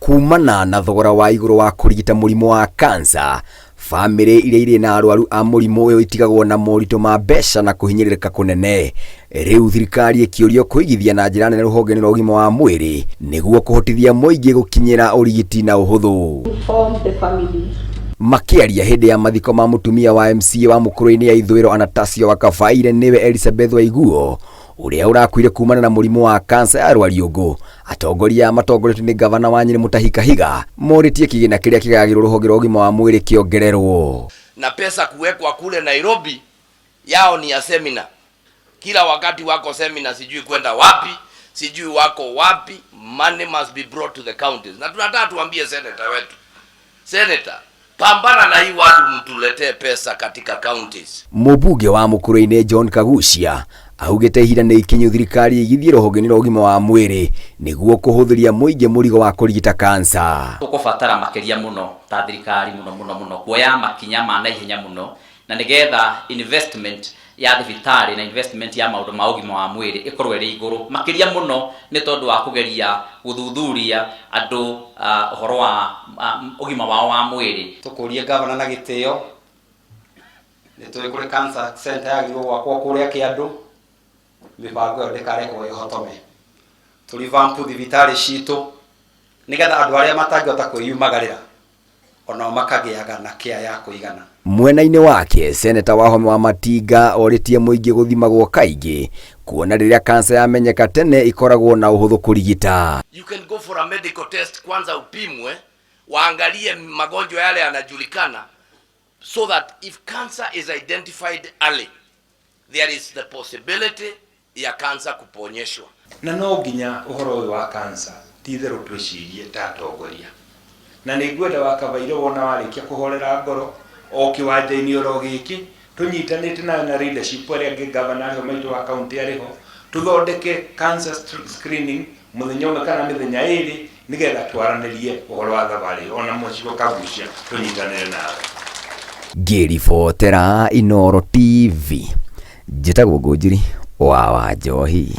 Kumana na thogora wa igũrũ wa kũrigita mũrimũ wa kansa, bamĩrĩ iria irĩ na arwaru a mũrimũ ũyũ itigagwo na moritũ ma mbeca na kũhinyĩrĩrĩka kũnene. Rĩu thirikari ĩkĩũrio kũigithia na njĩra nene rũhonge-inĩ rwa ũgima wa mwĩrĩ nĩguo kũhotithia mũingĩ gũkinyĩra ũrigiti na ũhũthũ. Inform the family. Makĩaria hĩndĩ ya mathiko ma mũtumia wa MCA wa Mũkũrwe-inĩ ya Ithũĩro Anastasia Wakabaire nĩwe Elizabeth Waiguo ũrĩa ũrakuire kumana na mũrimũ wa kansa ya rwariũngũ, atongoria matongoretio nĩ ngavana wa Nyĩrĩ Mutahi Kahiga morĩtie kĩgĩna kĩrĩa kĩgayagĩrwo rũhonge rwa ũgima wa mwĩrĩ kĩongererwo. Na pesa kuwekwa kule Nairobi yao ni ya semina. Kila wakati wako semina, sijui kwenda wapi, sijui wako wapi. Money must be brought to the counties. Na tunataka tuambie senator wetu, senator, pambana na hii watu mtuletee pesa katika counties. Mũmbunge wa Mũkũrwe-inĩ John Kagucia augĩte ihinda nĩ ikinyu thirikari ĩigithie rũhonge-inĩ rwa ũgima wa mwĩrĩ nĩguo kũhũthĩria mũingĩ mũrigo wa kũrigita kansa. Tũkũbatara makĩria mũno ta thirikari mũno mũno mũno kuoya makinya ma naihenya mũno na nĩgetha investment ya thibitarĩ na investment ya maũndũ ma ũgima wa mwĩrĩ ĩkorwo ĩrĩ igũrũ makĩria mũno nĩ tondũ wa kũgeria gũthuthuria andũ ũhoro wa ũgima wao wa mwĩrĩ. Tũkũrie gavana na gĩtĩo, nĩ tũĩ kũrĩ cancer center yagĩrĩirwo gwakwo kũrĩa Kĩandũ, mĩbango ĩyo ndĩkarekwo ĩhotome. Tũ revamp thibitarĩ citũ nĩgetha andũ arĩa matangĩhota kwĩyumagarĩra onao makagĩaga na kĩa ya kũigana. Mwena-inĩ wake, Seneta Wahome Wamatinga orĩtie mũingĩ gũthimagwo kaingĩ kuona rĩrĩa kansa yamenyeka tene ikoragwo na ũhũthũ kũrigita. You can go for a medical test kwanza upimwe, waangalie magonjwa yale yanajulikana so that if cancer is identified early, there is the possibility ya cancer kuponyeshwa. Na no nginya ũhoro ũyũ wa cancer ti itherũ twĩcirie ta atongoria. Na nĩ ngwenda Wakabaire wona warĩkia kũhorera ngoro o kĩwanja-inĩ oro gĩkĩ tũnyitanĩte nawe na leadership arĩa angĩ governor arĩho maitũ wa county arĩho tũthondeke cancer screening mũthenya ũmwe kana mĩthenya ĩrĩ nĩgetha twaranĩrie ũhoro wa thabarĩ ĩyo ona mũcigo Kagucia tũnyitanĩre nawe. Ngĩribotera Inooro TV, njĩtagwo Ngũnjiri wa Wanjohi.